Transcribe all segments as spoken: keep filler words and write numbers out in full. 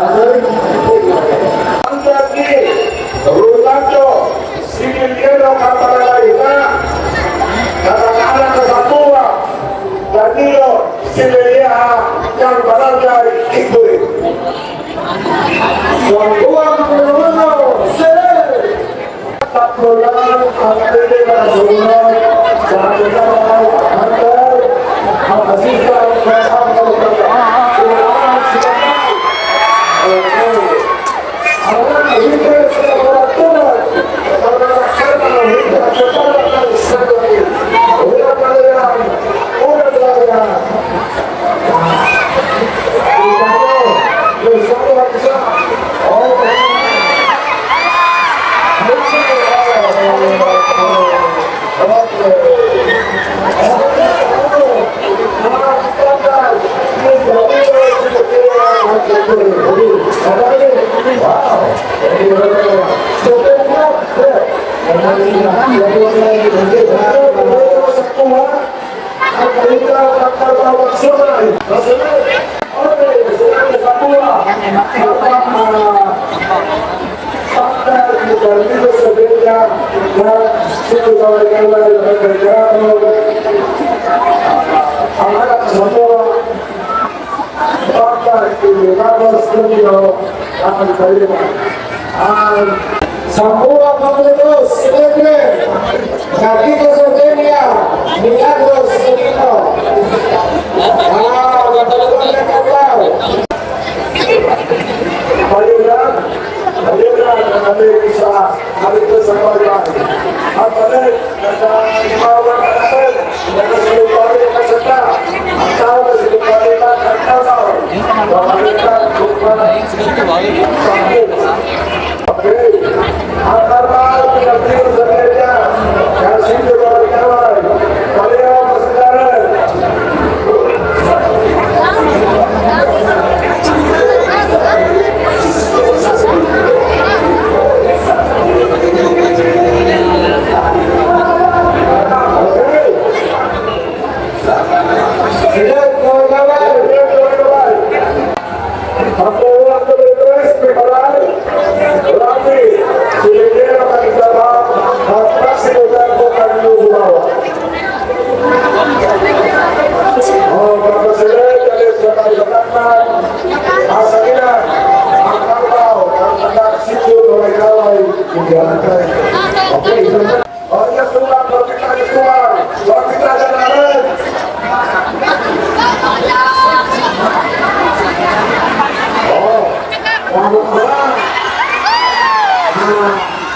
Ang dati, Rolando, Similiano, Kaparalay na, katakana ka sa tuwa, Danilo, Similiano, kang barangay Igboy. Sa tuwa, Rolando, Sir! Tatlo lang ang pwede makasunod sa ating hunter, ang assistant, ang Okay. Ang mga leaders sa mga tunay, ang mga kasama ng hindi akseptable ng Israel. Wala pa rin ang una talaga. Ang Sambuwa Pangulus, siyempre, Nakita Sardinia, Milagros, Aquino. Ah, matulog na ka ba? Paliwanag, paliwanag ang aming isa, aming isa sa paliwanag. Ang balik, nagkakalimawan na natin, nagkasulupari na sa ta. Ang tao na sinupari na, ang tao. Pamalitan, lupa, sakit. Okay, iya, tuan, bakit tayo, tuan? Bakit tayo narin? Oh, ano ba? Ah,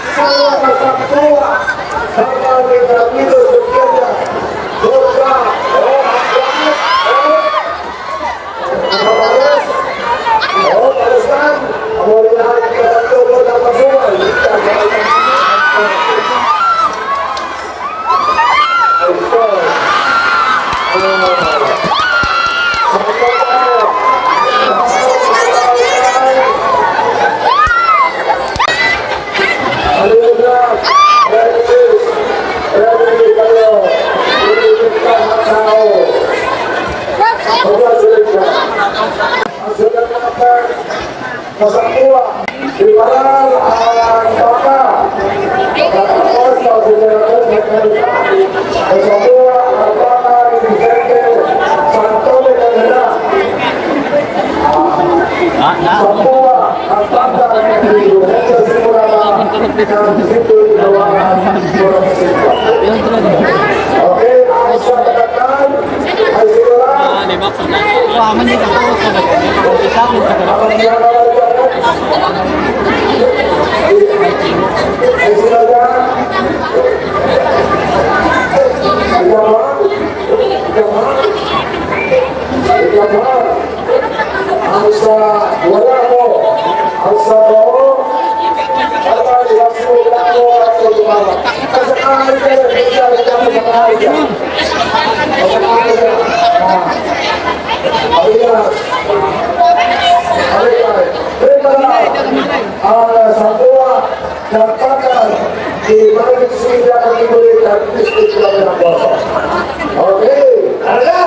ikaw ang magpapatuwa. Tama ni Ramiro Gutierrez. Doon ka. Oh, ang gamit. Oh. Kasambuwa, di para ang baka. Kasambuwa, ang baka ni Vicente Santo de Canela. Kasambuwa, ang baka ni Vicente Santo de Canela. Okay, ang sa katatan, ay siguro. Ang sa wala mo, ang sa oo, ang sa wala mo, ang sa wala mo. Ang sambuwa, dapat ang ibalik sila ang ibulit ang district ng Boso. Okay, ano na?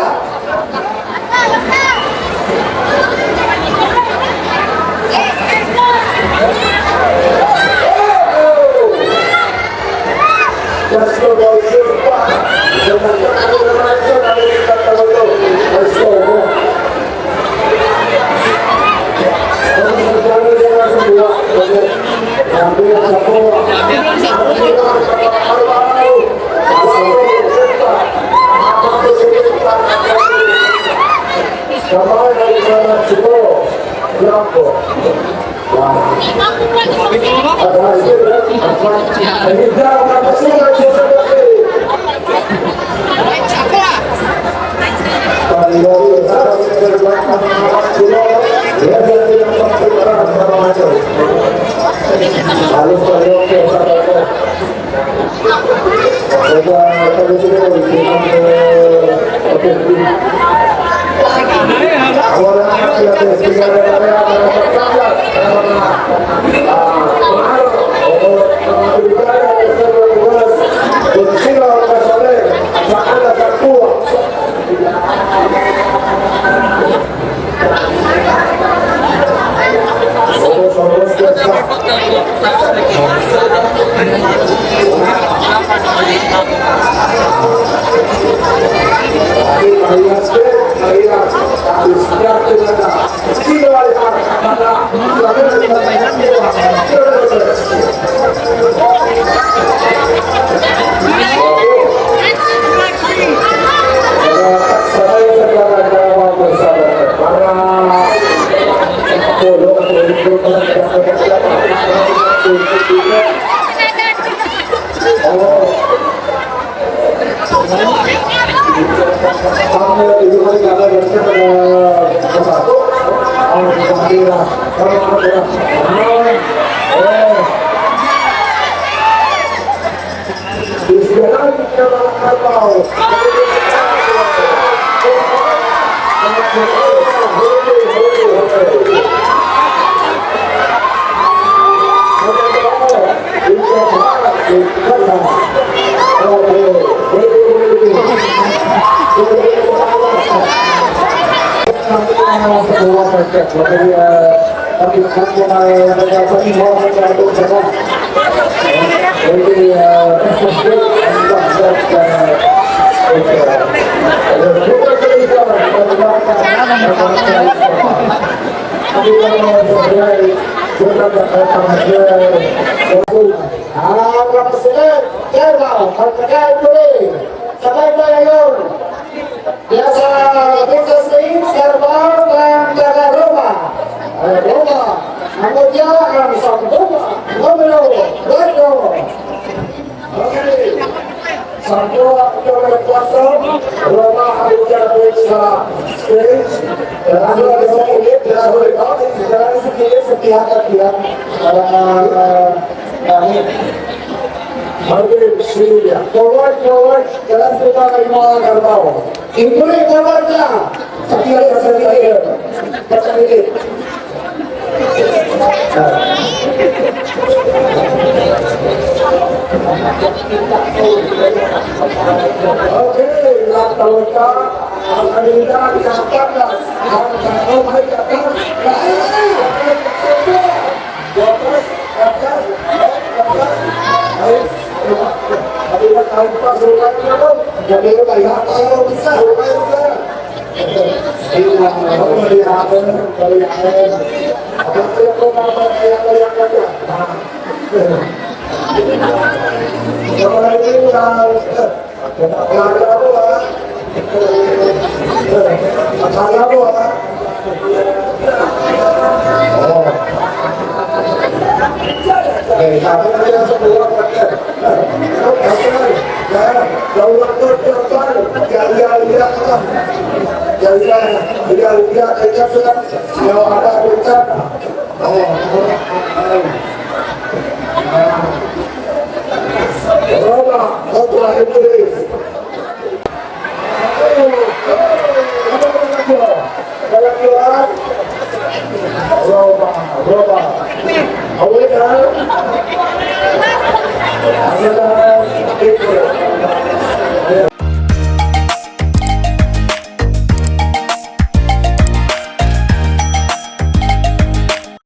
Biasa, biasa sing, serba, dan jaga rumah. Eh, rumah. Kemudian, sambung, ngomelo, ngomelo. Oke. Sambung, ngomelo, kuasa, rumah, ada biasa sing. Dan ada sedikit, dan ada sedikit, sedikit, sedikit, eh, Forward, forward, jalan seputar lima gerbau. Impuli forward lah. Sakit, sakit, sakit. Sakit. Oke, nak tahu tak? Akan kita angkat lah. Angkat, oh, angkat.